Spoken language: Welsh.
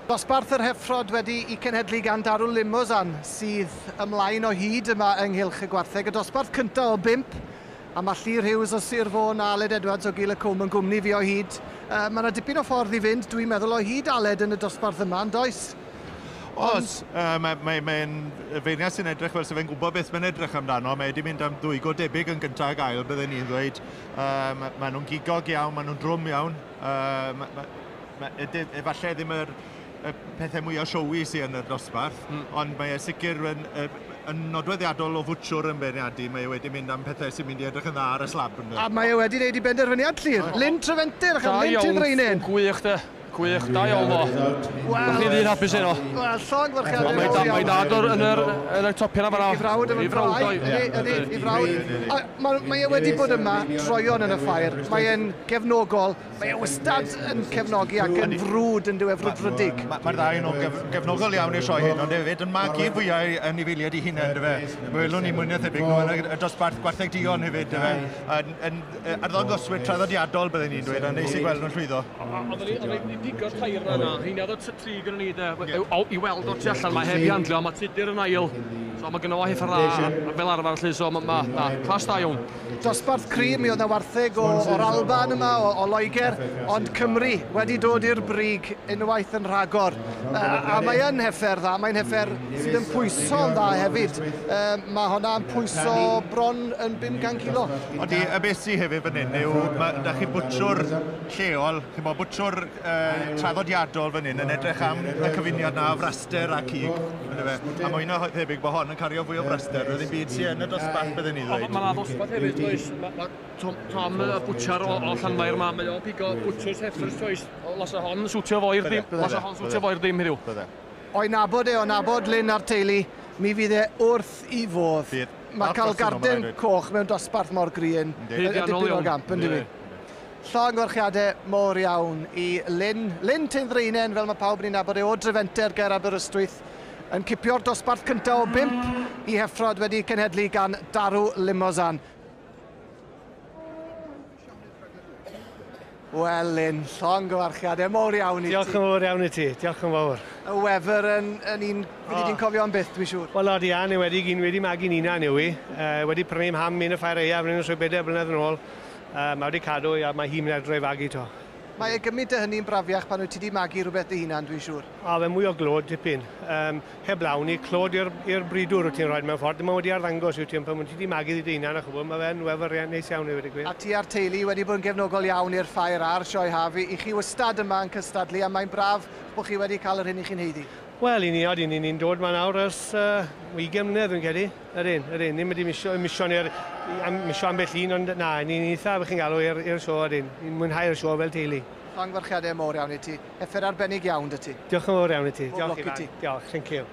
Dosbarth yr heffrod wedi i cenhedlu gan Darw Limousin sydd ymlaen o hyd yma ynghylch y gwartheg. Y dosbarth cyntaf o 5, a mae Llyr Hughes o Sir Fôn a Aled Edwards o Gil y Cwm yn gwmni fi o hyd. Mae yna dipyn o ffordd i fynd, dwi'n meddwl, o hyd Aled yn y dosbarth yma, yn does? Oes, mae'n mae, mae feirniad sy'n edrych fel sy'n fe'n gwybod beth mae'n edrych amdano. Mae wedi mynd am ddwy go debyg yn gyntaf ag ail, bydden ni'n ddweud. Maen nhw'n gigog iawn, maen nhw'n drwm iawn. Efallai ddim yr y pethau mwyaf showy sydd yn y dosbarth, ond mae e sicr yn nodweddiadol o fwtsiwr yn beirniadu. Mae e wedi mynd am pethau sy'n mynd i edrych yn dda ar y slab. A mae e wedi gwneud i benderfyniad, Llyr. Lyn Trefenter, a Lyn Tynreinen. Gwych de. Gwych, da iawn fo. Wel, chi ddyn hapus heno. Wel, llongyfarchiadau. Mae dad yn yr topian yma. I frawd yn y frawd. Ydy, i frawd. Mae e wedi bod yma troion yn y ffair. Mae e'n gefnogol. Mae e wastad yn cefnogi ac yn frwd yn diwedd frwdfrydig. Mae'r ddau nhw'n gefnogol iawn i'r sioe hyn, ond hefyd yn magu fwyau anifeiliaid eu hunain, dyfe. Welwn ni mwy na thebyg nhw yn y dosbarth gwartheg duon hefyd, dyfe. Yn arddangoswyr traddodiadol, byddwn ni'n dweud, a neis i gweld nhw'n llwyddo. Oedden ni'n pigo'r tair yna, rheina oedd y tri gyda ni de, i weld o'r tu allan, mae heb i handlio, mae Tudur yn ail, so mae gynno fo heffer dda fel arfer, lly, so mae clas da iawn. Dosbarth cryf, mi oedd yna wartheg o'r Alban yma, o Loegr, ond Cymru wedi dod i'r brig unwaith yn rhagor. A mae yn heffer dda, mae'n heffer sydd yn pwyso'n dda hefyd. Mae hwnna'n pwyso bron yn 500 kilo. Ond i, y beth sydd hefyd fan hyn yw, da chi bwtsiwr lleol, chi'n bod bwtsiwr traddodiadol fan hyn yn edrych am y cyfuniad na o fraster a cig. A mwy na thebyg bod hon yn cario fwy o fraster, roedd ddim byd sydd yn y dosbarth byddwn ni ddweud. Mae yna ddosbarth hefyd, does? Tom, y bwtsiar o Llanfair yma, mae o'n pigo butcher's heifer's choice. Las o hon swtio fo i'r dim, las o hon swtio fo i'r dim heddiw. O'i nabod e, o nabod Lyn a'r teulu, mi fydd e wrth i fodd. Mae cael garden coch mewn dosbarth mor gry yn dipyn o gamp, yn dyw? Llongyfarchiadau mawr iawn i Lyn. Lyn Tynddreinen, fel mae pawb yn ei nabod e, o Drefenter ger Aberystwyth, yn cipio'r dosbarth cyntaf o 5 i heffrod wedi cenhedlu gan Darw Limousin. Wel, Lyn, llongyfarchiadau mawr iawn i ti. Diolch yn fawr iawn i ti, diolch yn fawr. Y wefr yn un fyddi di'n cofio am byth, dwi'n siŵr. Wel, odi, a ni wedi magu'n hunan yw i. Wedi prynu ham un y ffair aeaf yn un o'r 6 blynedd yn ôl. Mae wedi cadw a mae hi'n mynd adre i fagu to. Mae e gymryd dy hynny'n brafiach pan wyt ti wedi magu rhywbeth dy hunan, dwi'n siŵr. A fe mwy o glod tipyn. Heb lawn i, clod i'r bridwr wyt ti'n rhoi mewn ffordd. Dim ond wedi arddangos wyt ti, ond pan wyt ti wedi magu dy hunan a chwbl, mae fe'n wefr neis iawn i wedi gwir. A ti a'r teulu wedi bod yn gefnogol iawn i'r ffair a'r sioe haf. I chi wastad yma yn cystadlu, a mae'n braf bod chi wedi cael yr hyn i chi'n haeddu. Wel, i ni, odi, ni'n dod ma nawr ers 20 mlynedd, dwi'n credu. Yr un. Ni'n mynd i misio ambell un, ond na, ni'n eitha, bych chi'n galw, i'r sioe, ydyn. Ni'n mwynhau'r sioe fel teulu. Llongyfarchiadau mawr iawn i ti. Heffer arbennig iawn dy ti. Diolch yn fawr iawn i ti. Pob lwc i ti. Diolch, thank you.